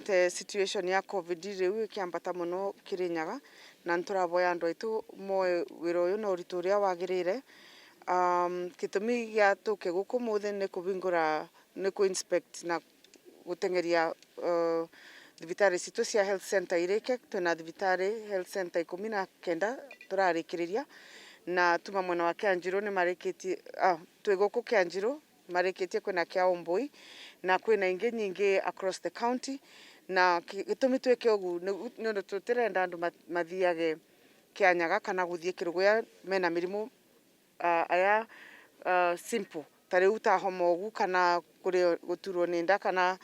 Te situation ya COVID riu ikiambata muno Kirinyaga na nituraboya andu aitu moe wira uyu na uritu uria wagirire. Gitumi gia tuke guku muthi ni kubingura, ni ku inspect na gutengeria thibitari citu cia health center irike. Twina thibitari health center 19 turarikiriria na tuma mwena wa Kianjiru ni marikitie, twi guku Kianjiru marikitie, kwina kia Umbui na kwina ingi nyingi across the county. Na gitumi twike ugu ni undu tutirenda andu mathiage Kianyaga kana guthie Kiruguya mena mirimu aya simple ta riu ta homa ugu kana guturwo ni nda kana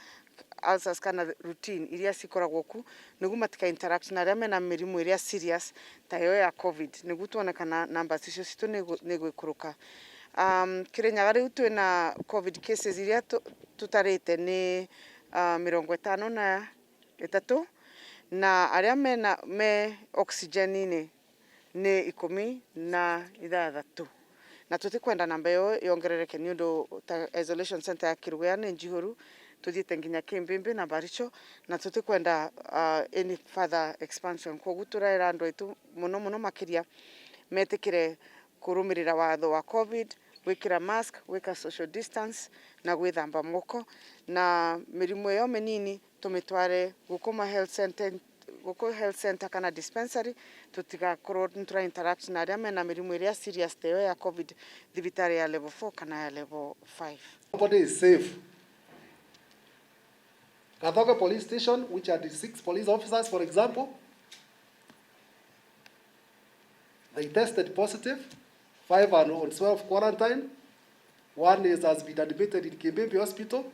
ulcers kana routine iria cikoragwo ku, niguo matika interact na aria mena mirimu iria serious ta iyo ya COVID, niguo tuone kana numbers icio citu ni gwikuruka. Kirinyaga riu twina COVID cases iria tutarite ni 53, na aria mena me oxygen-ini ni 16, na tutikwenda namba iyo yongerereke ni undu ta isolation center ya Kiruguya ni njihuru, tuthiite nginya Kimbimbi na Baricho, na tutikwenda any further expansion. Koguo turaira andu aitu muno muno makiria metikire kurumirira watho wa COVID, gwikira mask, gwika social distance na gwithamba moko, na mirimu iyo minini tumitware guku ma health center, guku health center kana dispensary, tutigakorwo nitura interact na aria mena mirimu iria serious ta iyo ya COVID thibitari ya level 4 kana ya level 5. Nobody is safe. Kathoge Police Station, which had 6 police officers, for example, they tested positive. 5 are on self-quarantine. 1 has been admitted in Kimbimbi Hospital.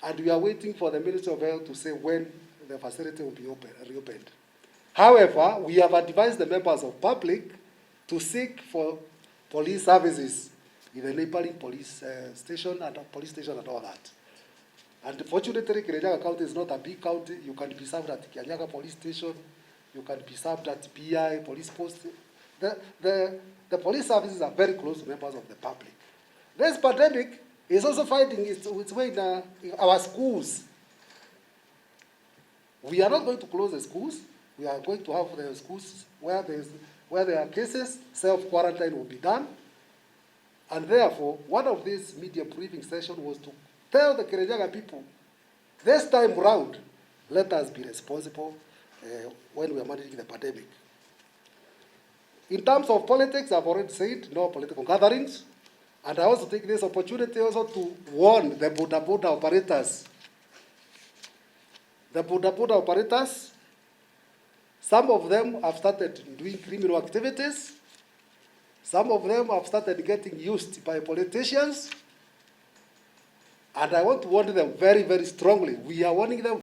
And we are waiting for the Ministry of Health to say when the facility will be reopened. However, we have advised the members of public to seek for police services in the neighboring police station and police station and all that. And fortunately, Kirinyaga County is not a big county. You can be served at Kianyaga Police Station. You can be served at BI Police Post. The police services are very close to members of the public. This pandemic is also finding its way in our schools. We are not going to close the schools. We are going to have the schools where there are cases, self-quarantine will be done. And therefore, one of these media briefing sessions was to tell the Kirinyaga people, this time round, let us be responsible when we are managing the pandemic. In terms of politics, I've already said no political gatherings. And I also take this opportunity also to warn the Boda Boda operators. The Boda Boda operators, some of them have started doing criminal activities. Some of them have started getting used by politicians. And I want to warn them very, very strongly. We are warning them